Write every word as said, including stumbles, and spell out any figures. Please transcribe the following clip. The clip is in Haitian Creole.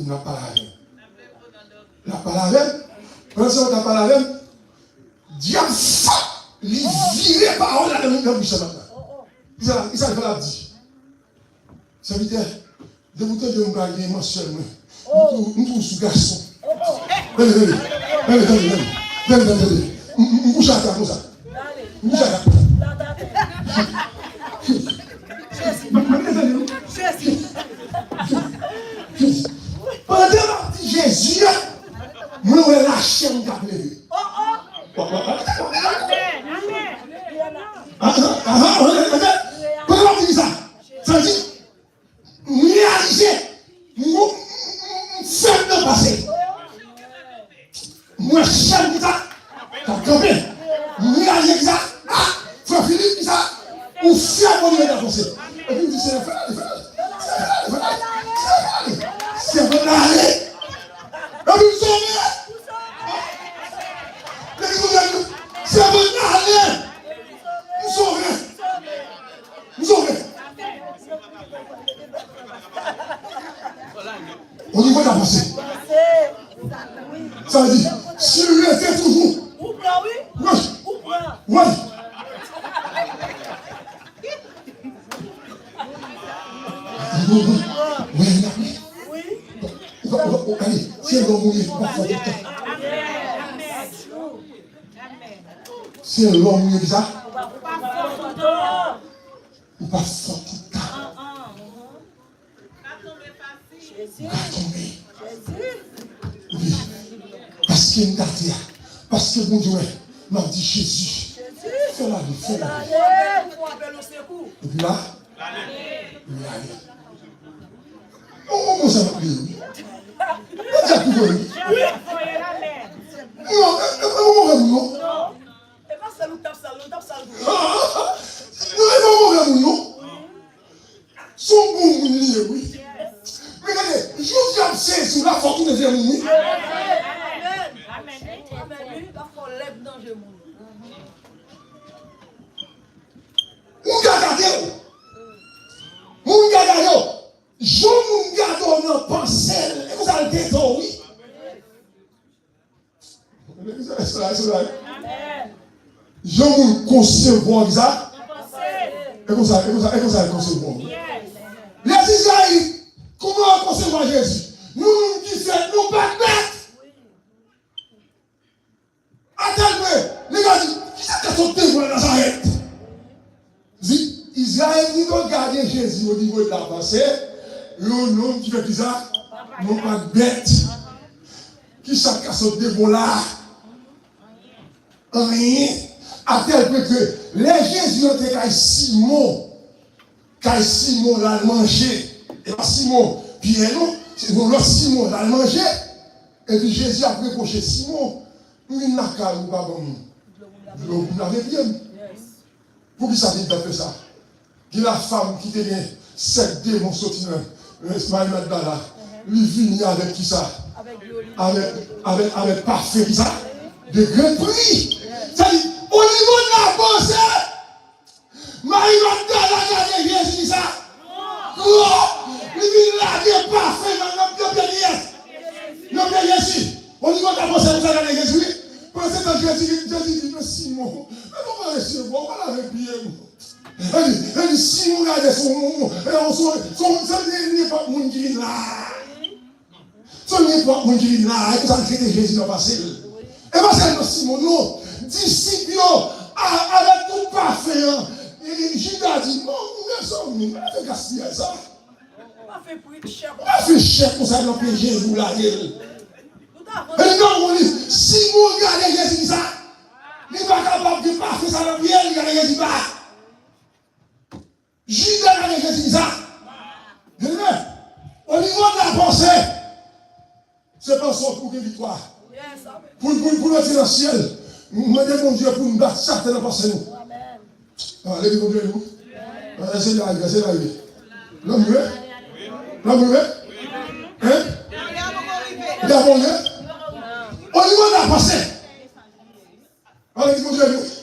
L ap pale avè m. L ap pale avè m. Pandan se tan l ap pale avè m, dyab fò, li vire pawòl la nan, nan bouch mwen. Kisa, kisa l fè l ap di? Sèvitè, depi w tande m pa gen mansyèl mwen, m tou, m tou sou gason. Tande, tande, tande, tande, tande, tande, tande, tande. M, m, m kouche atè konsa. M kouche atè. Tande, tande, tande. Pandan m ap di Jezi a, mwen wè lachè m k ap leve. Amen. Amen. Amen. Amen. Amen. Pandan m ap di sa, sa di, m reyalize, m, m, m, m fè m nan pase. M wè chèn ki sa, k ap kanpe. M reyalize ki sa, a, frè Filip ki sa, ou fè bon Dye avanse. Epi m di, Senyè, fè l ale, fè l ale. Senyè, fè l ale, fè l ale. Senyè, fè l ale. Senyè, fè l ale. Epi m sove. Legliz mondyal, se mwen k ale. M sove. M sove. O nivo de la panse. Sa vle di, si l rete toujou. Ou pran, wi. Wi. Ou pran. Wi. Wi. Wi. Ou pa, ou pa, ou, ale, se lòm ou ye, ou pa fò tout tan. Se lòm ou ye ki sa? Ou pa fò tout tan. Ou ka tonbe. Wi. Paske m gade a. Paske Bondye wè. M ap di Jezi. Fè l ale, fè l ale. Epi la, Li ale. Yon bon sa m ap li, wi. Yon djab ki voye, wi. Non, e, e, e, yon move moun, non. Non, e pa sèl ou k t ap sal, non, t ap sal tou. Non, e pa yon move moun, non. Se yon bon moun li ye, wi. Men gade, jou djab sezi w la, fò w tounen vye moun, wi. Amèn. Amèn. Amèn. Wi, l ap fè w lèd nan je moun. Moun ka gade w. Moun ka gade w. Jan moun gade w nan panse l, e konsa l te tande w, wi. Jan moun konsevwa w, sa? E konsa, e konsa, e konsa l konsevwa w. Lèzizrayèl, kòman yo konsevwa Jezi? Nou menm ki fèt, nou pa t bèt. Atèl pwen, nèg la di, kisa k ka sot devwa Nazarèt? Di, Izrayèl di nou gade Jezi o nivo de la panse, yon nonm ki fè kisa? Non pa bèt. Kisa k ka sot devwa la? Anyen. Atèl pwen ke lè Jezi antre kay Simon, kay Simon l al manje. E pa Simon Pyè non, se yon lòt Simon l al manje. Epi Jezi ap repwoche Simon, m vin lakay ou pa ban m dlo pou m lave pye m. Poukisa Jezi t ap fè sa? Gen la fanm ki te gen sèt demon soti nan, nan Mari Magdala. Li vini avèk kisa? Avèk, avèk, avèk pafen kisa? De gran pri. Sa di, o nivo de la panse, Mari Magdala gade Jezi sa. Gwo. Li vin lage pafen nan, nan, nan pye kiyès? Nan pye Jezi. O nivo de la panse, konsa gade Jezi, wi. Pandan se tan Jezi, Jezi di, men Simon, men mwen pa resevwa, ou pa lave pye m. Li di, li di, Simon gade se yon, se yon, se yon, se nenpòt moun ki vin la. Se nenpòt moun ki vin la, e konsa l trete Jezi nan panse l. E pa sèlman Simon, non. Disip yo, a, avèk tout pafen an, e, e, Jida di, bon, mezanmi, pa fè gaspiyaj sa. Pa fè prit chè konsa. Pa fè chè konsa nan pye Jezi, w lage l. E li nan moun li, Simon gade Jezi sa. Li pa kapab gen pafen sa nan pye l, li gade Jezi pa. Jida gade Jezi di sa. Byeneme, o nivo de la panse, se panse w pou gen viktwa. Pou, pou, pou nou antre nan syèl, nou mande Bondye pou nou bat Satan nan panse nou. A, legliz Bondye nou. A, se la rive, se la rive. Lanmou, wi. Lanmou, wi. Hein? Li a bon, wi. O nivo de la panse. A, legliz Bondye nou.